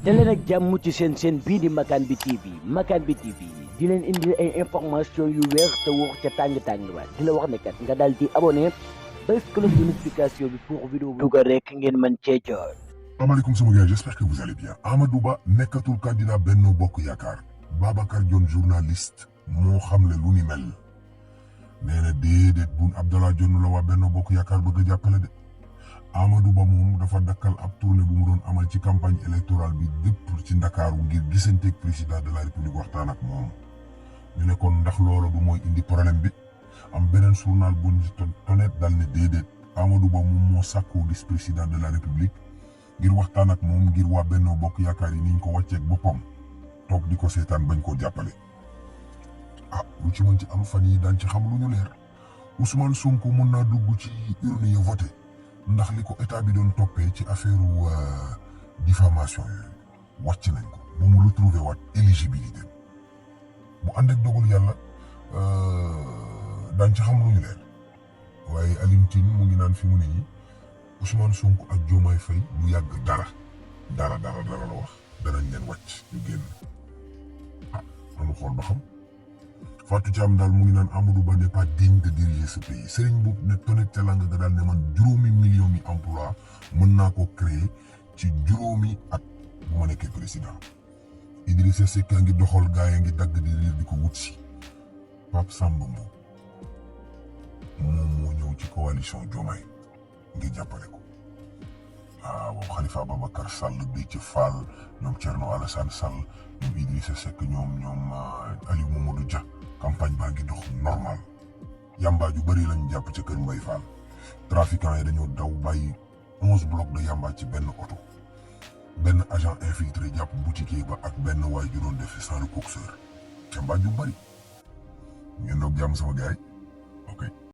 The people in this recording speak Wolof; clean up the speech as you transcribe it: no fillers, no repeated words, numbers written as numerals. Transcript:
daleen ak jàmm ci seen bii di Makane bi TV Makane bi TV di leen indi ay information yu wér te wóor ca tàng-tàng ba di la wax ne kat nga daal di abonné bés cloche de notification bi pour vidéo bu dugal rek ngeen mën cee jot. Asalaamaaleykum sama gars, j'espère que vous allez bien. Amadou Ba nekkatul candidat Benno Bokk Yaakaar. Babacar Dione journaliste moo xamle lu ni mel nee na déedéet Boun Abdallah Dionne la waa Benno Bokk Yaakaar bëgg a jàppale de. Amadou Ba moom dafa dakkal ab tournée bu mu doon amal ci campagne électorale bi dépp ci Ndakaaru ngir gisanteeg président de la république waxtaan ak moom. ñu ne kon ndax loolu du mooy indi problème bi am beneen journal bu ñu tonet dal ne déedéet Amadou Ba moom moo sàkkoo gis président de la république ngir waxtaan ak moom ngir waa Benno Bokk Yaakaar yi niñ ko wàcceeg boppam toog di ko seetaan bañ koo jàppale. lu ci mën ci am fan yi daan ci xam lu ñu leer Ousmane Sonko mën naa dugg ci urne yi voté ndax li ko état bi doon toppee ci affaire diffamation yooyu wàcc nañ ko bu mu retrouvé waat éligibilité bu ànd ak dogal yàlla daan ci xam lu ñu leer waaye Alioune Tine mu ngi naan fi mu ne nii Ousmane Sonko ak Diomaye Faye du yàgg dara la wax danañ leen wàcc ñu génn nanu xool ba xam. Fatou Thiam daal mu ngi naan Amadou Ba n'est pas digne de diriger ce pays Serigne Mboup ne Tonnet Telanga ga daal ne man juróomi millions yi emploi mën naa ko créer ci juróomi at bu ma nekkee président. Idrissa Seck a ngi doxal gaa yi ngi dagg di riir di ko wut si Pape Samba Mboup moom moo ñëw ci coalition Diomaye ngir jàppale ko. waaw Khalifa Ababacar Sall Déthié Fall ñoom Thierno Alassane Sall ñoom Idrissa Seck ñoom Aliou Mamadou Dia campagne baa ngi dox normal yamba ju bëri lañ jàpp ca kër Mbaye Fall trafiquants yi dañoo daw bàyyi 11 blocs de yamba ci benn oto benn agent infiltré jàpp boutiquier ba ak benn waay ju doon def sans le coxeur yamba ju bëri ngeen doog jàmm sama gars yi ok.